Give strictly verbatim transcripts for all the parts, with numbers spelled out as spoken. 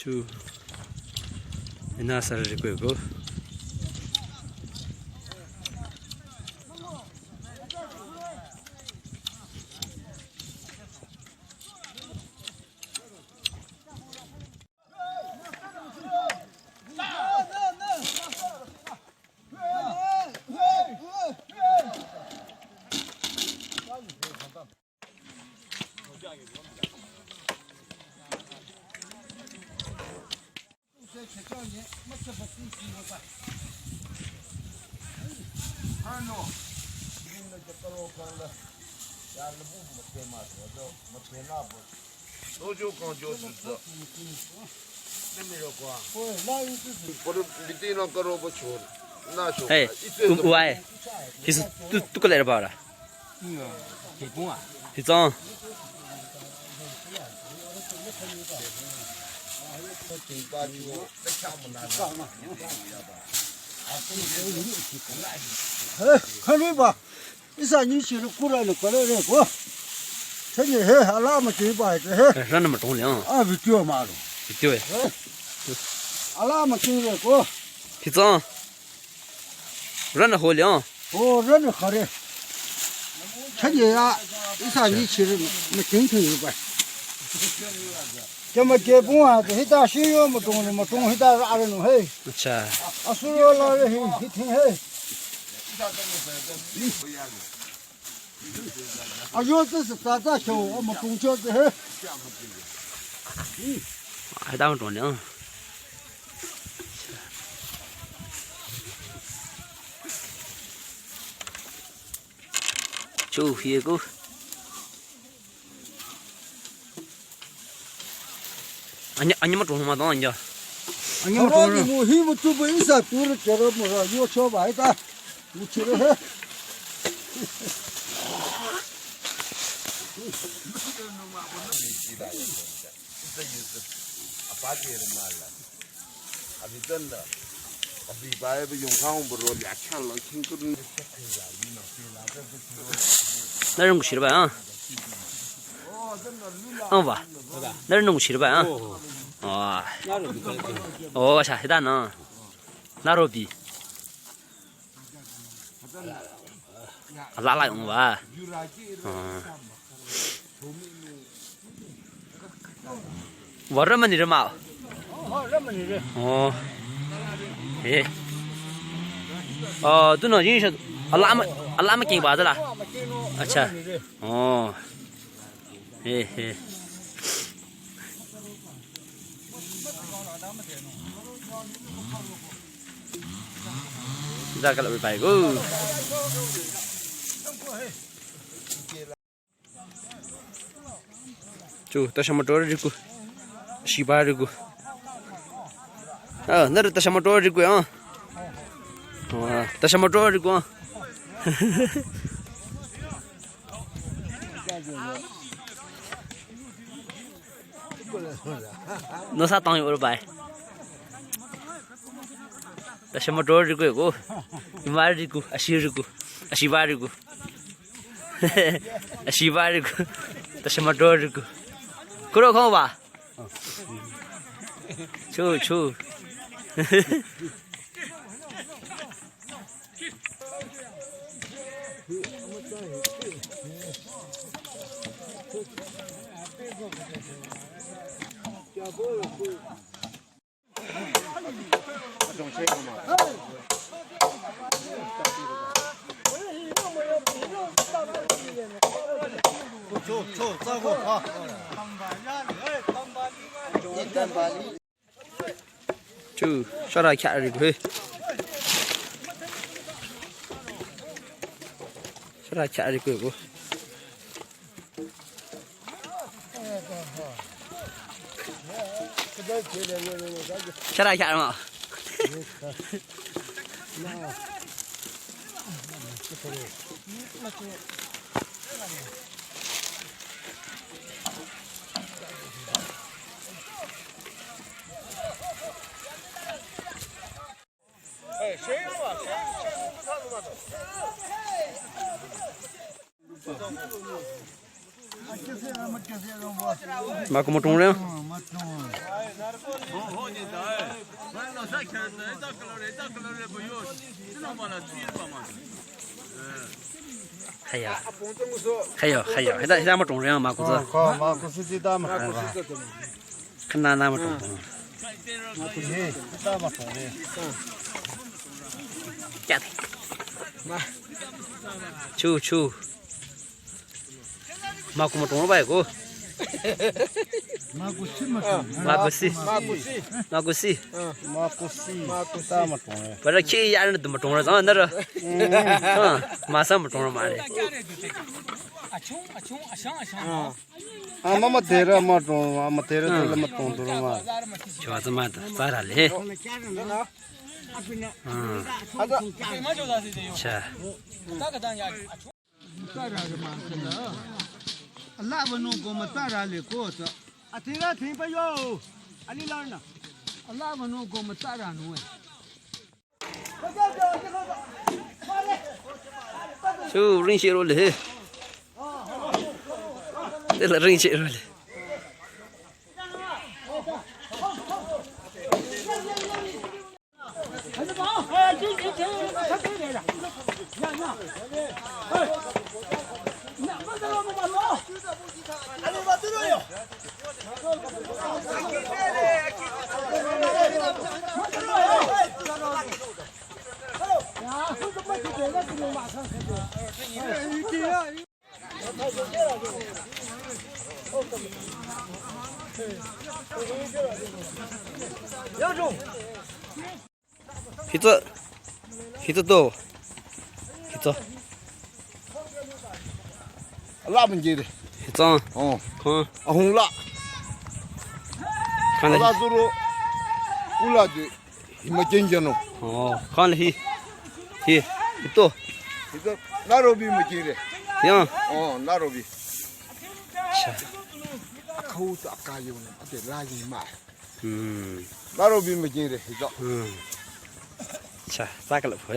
Tu. Ina sar rikwe ko. Hey, um, why? He's tu tu kala ba la. Hi tsang. He, khani ba. Ihsa nyi chiri kura le kare re ko. Chanye he, ala ma chiri ba he. Rana ma tong liang. A video ma ro. Video e. Ala ma chiri re ko. Hi tsang. Rana ho liang. O, rana khare. Chanye ya, ihsa nyi chiri ma ting ting ba. Kema ke bu a, hita shi yo ma tong, ma tong hita a re no he. Acha. Asu yo la re hi, hi ting he. Ayo, tsü sü tsatsa kyo, ama pungcho tsü he. Ai, dang zhong liang. Chu hie ko. Anya, anya ma zhong ma dang anya. Anya ma zhong. Mu hi mu tu bu ihsa tu re kero mu ra yo cho ba ita. Mu chire he. Nü rung shirba, ah? Ah, ba. Nü rung shirba, ah? Oh. Oh, sa, hita na. Nü robi. Ala la yong ba. Ah. Wa rü mani rü ma. Oh. Eh. Oh, tu no jin sha. Ala ma, ala ma king ba da la. Acha. Oh. Eh, eh. Za kala bai go. Chu, tasha motor riku. Shiba riku. Ah, nara tasha motor riku, ah. Ah, tasha motor riku, ah. No sa tang yu bai. Tasha motor riku ko. Imar riku, ashi riku, ashiba riku. Ashiba riku. Tasha motor riku. Kuro kong ba. Chu, chu. Chu, shara kya ri gu he. Shara kya ri gu he. Shara kya ma. Maku mütong re. Haya. Haya, haya. Hita, hita mütong re, maku tsü. Ko, maku si hita mütong re. Khana na mütong re. Maku si hita mütong re. Kya? Chu, chu. Maku mütong re ba ko. Maku si mütong. Maku si. Maku si. Maku si. Maku si. Ta mütong re. Bara ki ya na du mütong re, zan na ra. Ha, masa mütong re ma re. Ah, mama dera mütong, mama dera dera mütong dera ma. Chwa ta ma ta, ta ra le. Ah. Cha. Allah banu ko matara le ko ta. Atira thin pa yo. Ali larna. Allah banu ko matara nu. Chu ring shi ro le. De la ring shi ro le. Hitsü. Hitsü to. Hitsü. Ala münjire. Hitsü. Oh. Khan. Ahung la. Khan. Ala duro. Ula de. Hi müjinjano. Oh. Khan hi. Hi. Hito. Hito. Narobi müjire. Ya. Oh, narobi. Cha. Akau ta akayo na. Ate la yi ma. Hmm. Narobi müjire hito. Hmm. Cha, sakala pho.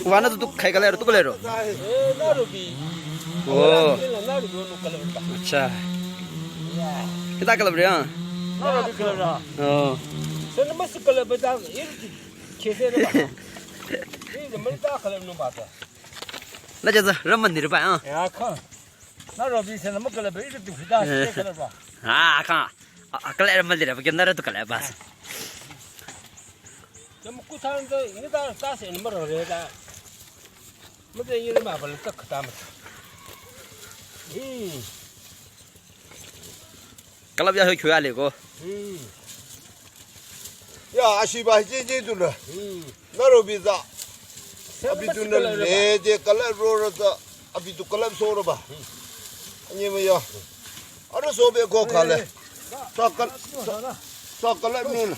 Wana tu tu khai kala ro, tu kala ro. Oh. Acha. Kita kala ro. Oh. Na jaza, ramani re ba, ah. Ya, khan. Narobi se na mükala be ita tu hita se kala ba. Ah, khan. Kala ramani re ba, kya nara tu kala ba. Jam kusan de, ini ta, ta se ni maro re da. Mute yiri ma bal tak ta ma. Hi. Kalap ya hoi khua le ko. Hmm. Ya, ashiba jin jin tu la. Hmm. Narobi za. Abi tu na le je kalap ro ra za. Abi tu kalap so ro ba. Ani ma ya. Aro so be ko kale. Sa kal-, sa, sa kalap nu na.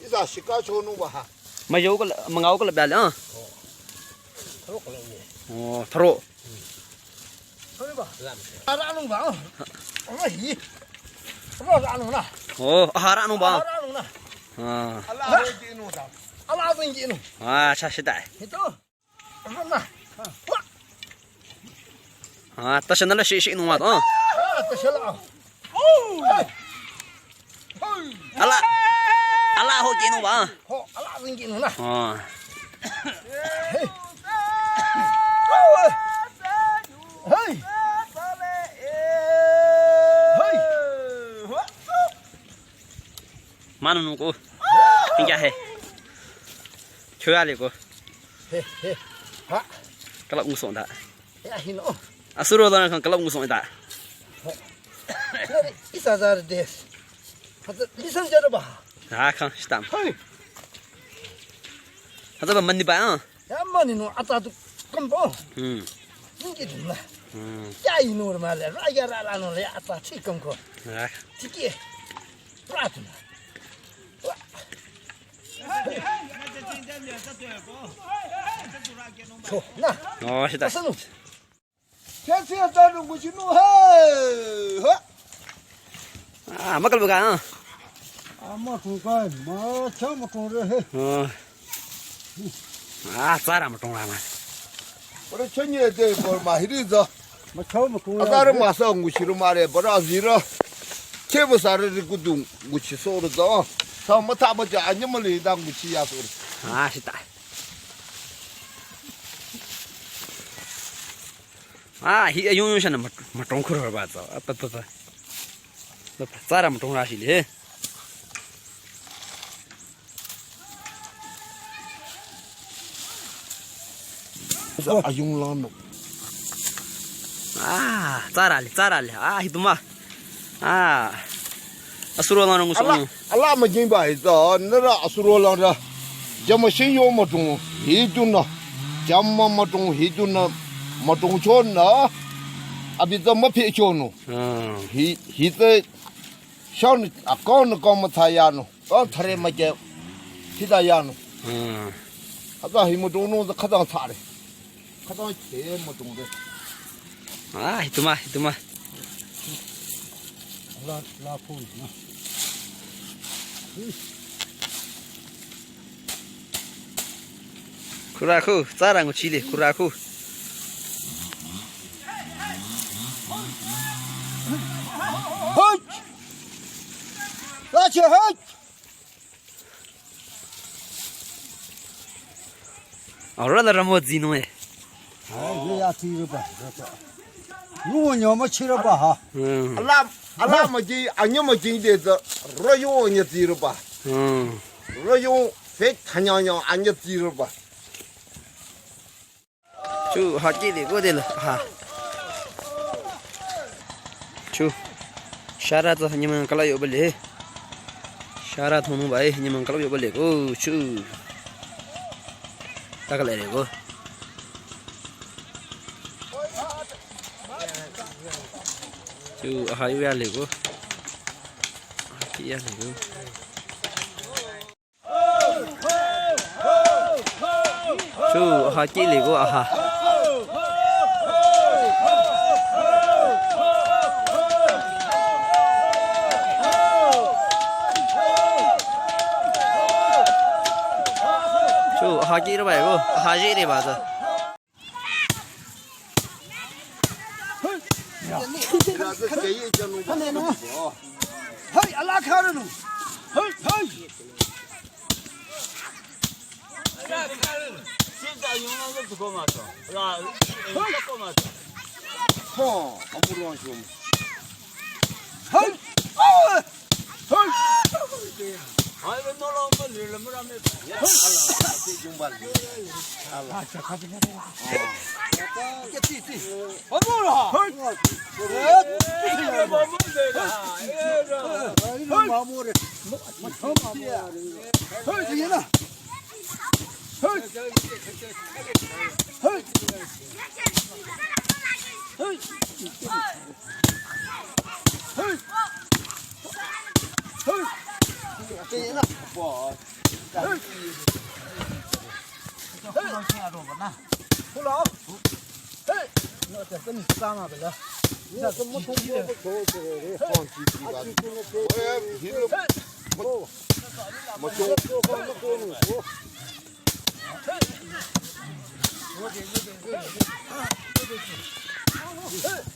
Isa shika cho nu ba ha. Ma yo kala, ma ngau kala ba le, ah. Oh, tharo. Ara nung ba. Oh, hi. Ara nung na. Oh, ara nung ba. Ara nung na. Ah. Ala nung da. Ala nung. Ah, cha shi dai. Hito. Ara na. Ah, ta sha na la shi shi nung wa to. Ah, ta sha la. Oh. Ala, ala ho kinu ba? Ho, ala zing kinu na. Oh. Hey. Hey. Hey. Manu nu ko. Tingya he. Chua le ko. He, he. Ha. Kalap ngusong da. Ya, hino. Asuro da kan kalap ngusong da. Isa zar des. Hata lisan jara ba. Ha, kan shitam. Hai. Hata ba mani ba, ah. Ya mani no ata tu kampo. Hmm. Ningi tu na. Hmm. Ya ino ma le, ra ya ra la no le ata chi kamko. Ha. Tiki. Ra tu na. Wa. Cho, na. Oh, shita. Asanu. Che che ta nu ku chi nu he. Ha. Ah, makal baka, ah. Ama tungkai, ma cha ma tung re he. Ah, tsara ma tung ra ma. Ore chonye de bor ma hiri za. Ma cha ma tung. Azar ma sa nguchi ro ma re, bora zira. Che bo sa re ku dung nguchi so ro za. Sa ma ta ba ja anya ma le da nguchi ya so. Ah, sita. Ah, hi ayung yung sha na ma tung khur ba za. Apa apa apa. Tsara ma tung ra shi le. Ayung lang no. Ah, tsara le, tsara le. Ah, hituma. Ah. Asuro lang nung ala, so. Ala ma jing ba hita, nara asuro lang ra. Jama shin yo ma tung, hi tun na. Jama ma tung, hi tun na. Ma tung chon na. Abi za ma phe chon no. Ah. Hi, hi te Shang akon akon ma tsa ya no. Kon thare ma ke. Sita ya no. Hmm. Khata hi mo dong no khata thare. Khata ke mo dong de. Ah, hituma, hituma. La, la pu na. Khura khu, tsara nguchi le, khura khu. Hoi! Ache, hoi! Ara la ramo zino e. Ai, ye ya ti ro ba, ro ba. Yu nyo ma chi ro ba ha. Hmm. Ala, ala ma ji, anyo ma ji de za, ro yu nyo ti ro ba. Hmm. Ro yu, fe tanya nyo, anyo ti ro ba. Chu, ha ki le ko de la, ha. Chu. Shara ta nyamang kala yo bale. Shara thonu bai nyamang kala yo bale ko chu. Ta kala re ko. Chu, ha yo ya le ko. Ha ki ya le ko. Chu, aha ki le ko, aha. Chu, aha ki re ba ko, aha ji re ba za. Hai, ala kharanu. Hai, hai. Hai. Hai.